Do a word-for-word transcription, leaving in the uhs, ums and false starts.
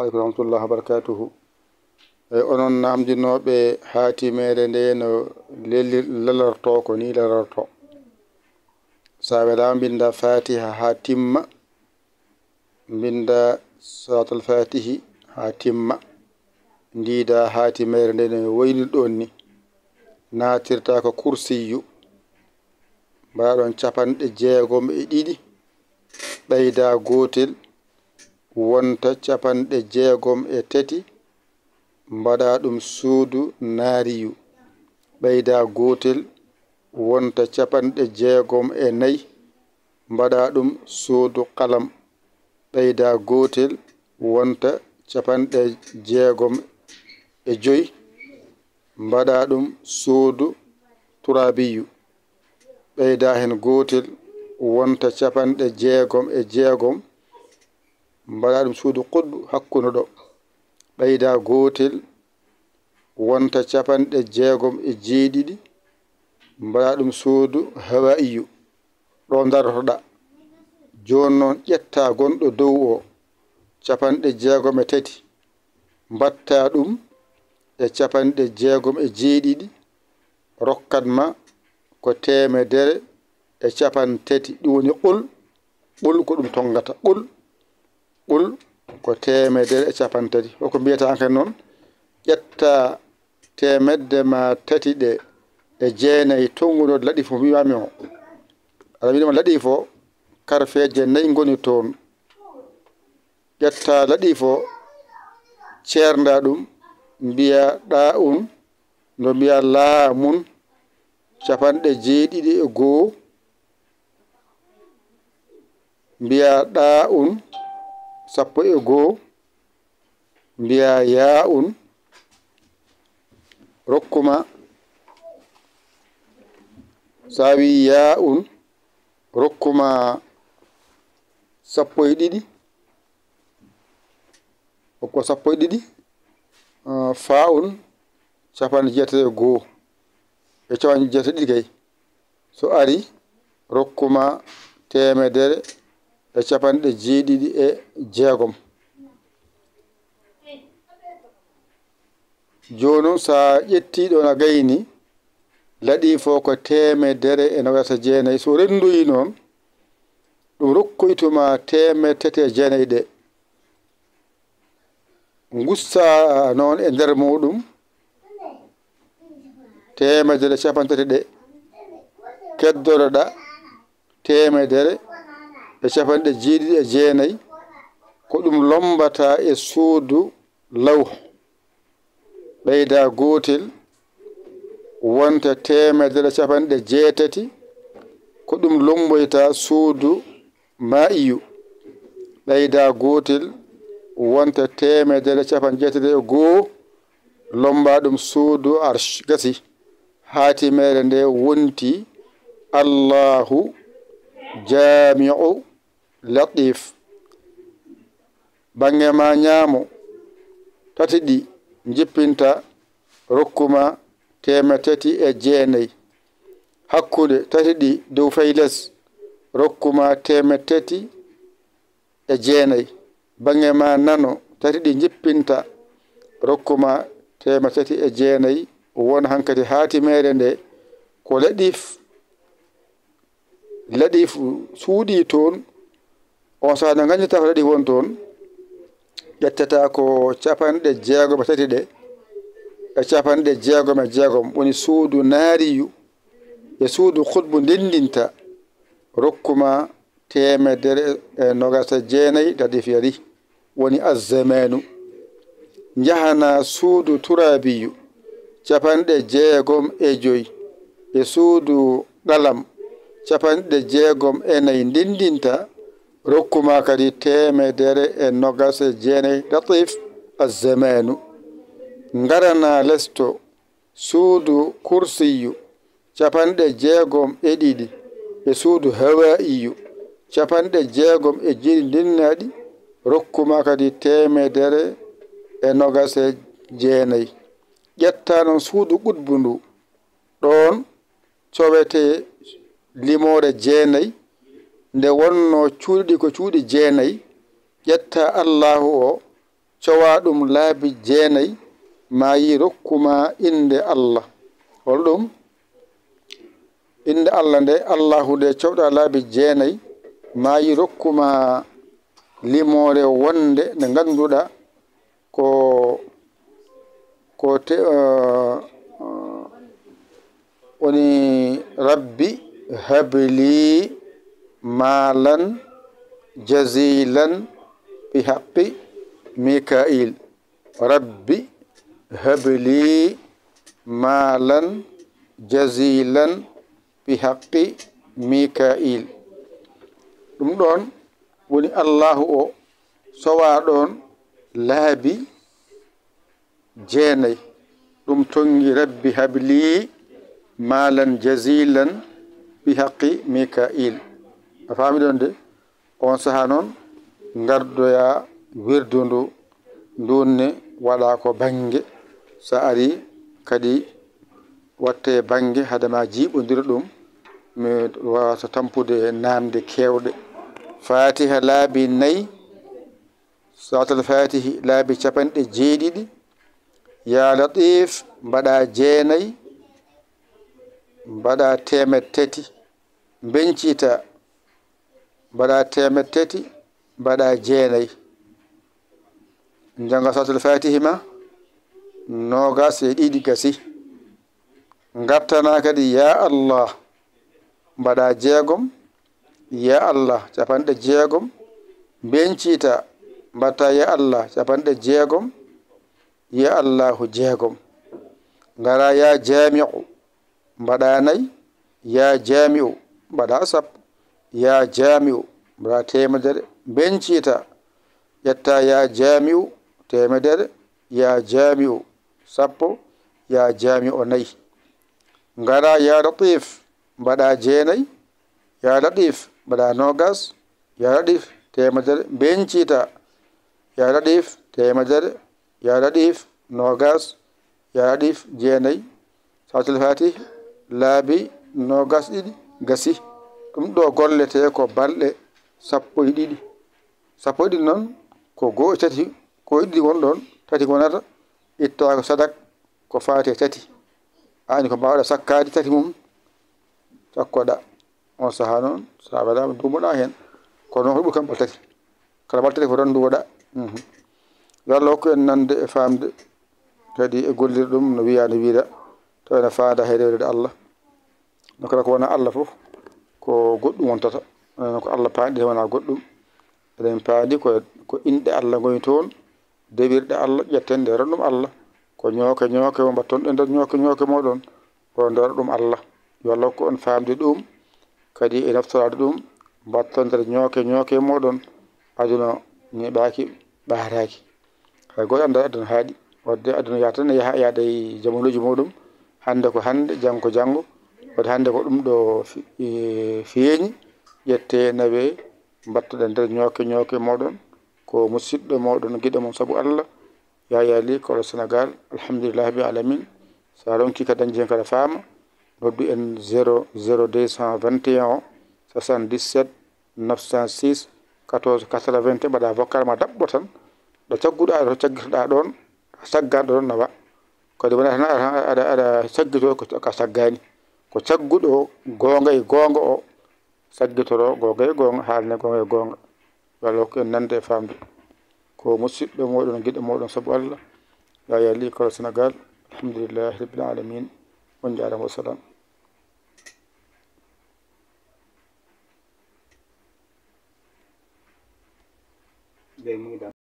Aleykum rahmatullahi wa barakatuhu. E onon namdinooɓe haatimere nde no lelir-, lelorto, ko ni lelorto. Sa welama mbinda Fatiha ha timma, mbinda Salatul Fatihi ha timma. Ndida haatimere nde no wayni ɗon ni. Natirta ko Kursiyu. Mbaɗa ɗon capanɗe jeegom e ɗiɗi. Ɓeyda gootel, wonta capanɗe jeegom e tati, mbaɗa ɗum suudu naariyu. Ɓeyda gootel, wonta capanɗe jeegom e nayi, mbaɗa ɗum suudu qalam. Ɓeyda gootel, wonta capanɗe jeegom e joy, mbaɗa ɗum suudu turaabiyu. Ɓeyda heen gootel, wonta capanɗe jeegom e jeegom, mbaɗa ɗum suudu qutbu hakkunde ɗo. Ɓeyda gootel, wonta capanɗe jeegom e jeeɗiɗi, mbaɗa ɗum suudu hawaiyu. Ɗo darotoɗa. Jooni noon, ƴetta gonɗo dow o, capanɗe jeegom e tati, mbatta ɗum e capanɗe jeegom e jeeɗiɗi, rokkat ma ko teemedere e capantati. Ɗum woni qul, qul ko ɗum tonngata. Qul, qul ko teemedere e capantati. Hoko mbiyata hankadi noon? Ƴetta teemedde ma tati ɗe e jeenayi, tonngunoɗo laɗif mo mbiwami o. Aɗa wiɗoma laɗif o, karfeeje nayi ngoni toon. Ƴetta laɗif o, ceernda ɗum, mbiya ɗa un, ndo mbiya laa mun, capanɗe jeeɗiɗi e goo, mbiya ɗa un, sappo e goo, mbiya yaa un, rokkuma, sa wi yaa un, rokkuma sappo e ɗiɗi, ko sappo e ɗiɗi, ah, faa un capanɗe jeetati e goo, e capanɗe jeetati e ɗiɗi kay. So ari, rokkuma teemedere e capanɗe jeeɗiɗi e jeegom. Jooni noon, so a ƴettii ɗoon a gayni, laɗii fof ko teemedere e noogaas e jeenayi. So renndoyii noon, ɗum rokkoytuma teemedde tati e jeenayi ɗe. Ngussa noon e nder muuɗum teemedere e cappanɗe tati ɗe, keddoroɗa teemedere e cappanɗe jeeɗiɗi e jeenayi, ko ɗum lommbata e suudu lawh. Ɓeyda gootel, wonta teemedere e cappanɗe jeetati, ko ɗum lommboyta suudu maa'iyu. Ɓeyda gootel, wonta teemedere e cappanɗe jeetati e goo, lommba ɗum suudu arsh. Gasi, haatimere nde wonti Allahu Jaami'u Latif. Baŋŋe ma ñaamo, tati ɗi njippinta, rokkuma teemedde tati e jeenayi. Hakkunde, tati ɗi dow fay les, rokkuma teemedde tati e jeenayi. Baŋŋe ma nano, tati ɗi njippinta, rokkuma teemedde tati e jeenayi. Won hankadi haatimere nde ko laɗif, laɗif suuɗii toon. On sahaa no nganndirta ko laɗif won toon, ƴettata ko capanɗe jeegom e tati ɗe e capanɗe jeegom e jeegom, woni suudu naariyu e suudu qutbu ndenndinta, rokkuma teemedere e noogaas e jeenayi, laɗif yari, woni azzamaanu. Njahana suudu turaabiyu, capanɗe jeegom e joy, e suudu qalam, capanɗe jeegom e nayi, ndenndinta, rokkuma kadi teemedere e noogaas e jeenayi, latif, azzamaanu. Ngarana lesto, suudu kursiyu, capanɗe jeegom e ɗiɗi, e suudu hawaiyu, capanɗe jeegom e jeeɗiɗi ndennaaɗi, rokkuma kadi teemedere e noogaas e jeenayi. Ƴetta noon suudu qutbu ndu, ɗoon cowete limoore jeenayi, nde wonno cuuɗi ɗi ko cuuɗi jeenayi, ƴetta Allaahu o, cowaa ɗum laabi jeenay, maa yi rokku ma innde Allah. Hol ɗum? Innde Allah nde, Allahu nde cowɗaa laabi jeenay, maa yi rokku ma limoore wonde nde ngannduɗaa ko, ko te, eh, eh, woni, Rabbi habli maalan jazilan bi haqqi Mika'il. Rabbi habli maalan jazilan bi haqqi Mika'il. Ɗum ɗoon woni Allahu o sowaa ɗoon laabi jeenay. Ɗum tonngi Rabbi habli maalan jazilan bi haqqi Mika'il. A faami ɗoon de? On sahaa noon, ngardoyaa wirdu ndu, nduun ne waɗaa ko bannge. So a arii kadi, waɗtee bannge hade ma jiiɓondira ɗum, mi waawata tampude naamnde keewɗe. Faatiha laabi nay, Salaatul Faatihi laabi capanɗe jeeɗiɗi, Yaa Latiif mbaɗaa jeenay, mbaɗaa teemeɗɗe tati, mbeñcitaa, mbaɗaa teemeɗɗe tati, mbaɗaa jeenay. Njannga Salaatul Faatihi ma, noogaas e ɗiɗi gasi. Ngartanaa kadi Yaa Allah, mbaɗaa jeegom, Yaa Allah, capanɗe jeegom, mbeñcitaa, mbaɗtaa Yaa Allah, capanɗe jeegom, Yaa Allahu, jeegom. Ngaraa Yaa Jaami'u, mbaɗaa nay, Yaa Jaami'u, mbaɗaa sappo, Yaa Jaami'u, mbaɗaa teemedere, mbeñcitaa, ƴettaa Yaa Jaami'u, teemedere, Yaa Jaami'u, sappo, Yaa Jaami'u, nay. Ngaraa Yaa Latiif, mbaɗaa jeenay, Yaa Latiif, mbaɗaa noogaas, Yaa Latiif, teemedere, mbeñcitaa, Yaa Latiif, teemedere, Yaa Latiif, noogaas, Yaa Latiif, jeenay. Salaatul Faatihi laabi noogaas ɗiɗi gasi. Ɗum ɗo golletee ko balɗe sappo e ɗiɗi. Sappo e ɗiɗi noon, ko goo e tati, ko e ɗiɗi won ɗoon, tati wonata, ittaa ko sadak, ko faati e tati. Aani ko mbaawɗa sakkaade tati mum, sakkoɗa. On sahaa noon, so a waɗaama, nduumoɗa heen. Kono noon, ko ɓuri kam balɗe tati. Kala balɗe tati ko tan nduumoɗa. Mhm. Yo Allah hokku en nande e faamde, kadi e gollirde ɗum no wiyaa, no wiira, tawa ene faanda he rewirde Allah. No kala ko wonaa Allah fof, ko goɗɗum wontata. Enen ko Allah paandi, wonaa goɗɗum. Eɗen paandi ko, ko inɗe Allah ngoni toon, dewirɗe Allah, ƴetten ndeeron ɗum Allah. Ko ñooke ñooke mo mbatton e nder ñooke ñooke mooɗon, o ndeero ɗum Allah. Yo Allah hokku on faamde ɗum, kadi e naftoraade ɗum, mbatton nder ñooke ñooke mooɗon. Aduna neeɓaaki, ɓaaraaki. Hay gooto anndaa aduna haaɗi. Wadde aduna yaha tan, yaha, yaada e jamanooji muuɗum. Hannde ko hannde, janngo ko janngo. Wadde hannde ko ɗum ɗo fi-, e, feeñi, ƴettee, nawee, mbattoɗen nder ñooke ñooke mooɗon. Ko musiɗɗo mooɗon, giɗo mon sabu Allah, Yaya Ly, Kolo Sénégal. Alhamdulillahi rabbil alamin. So a ronkii kadi dañde heen kadi a faama, noddu en zéro zéro deux cent vingt et un soixante-dix-sept neuf cent six quatorze quatre-vingts, mbaɗa vocal ma daɓɓo tan, ɗo cagguɗaa, ɗo caggitoɗaa ɗoon, saggaɗo ɗoon nawa. Kadi wonaa tan aɗa, aɗa, aɗa saggito ko, ko a saggaani. Ko cagguɗo goonga e goonga o saggitoro goonga e goonga, haalne goonga e goonga. Yo Allah hokku en nande e faamde. Ko musiɗɗo mooɗon, giɗo mooɗon sabu Allah, Yaya Ly, Kolo Sénégal. Alhamdulillahi rabbil alamin. On njaaraama, wassalam. Ɓe muuyɗa.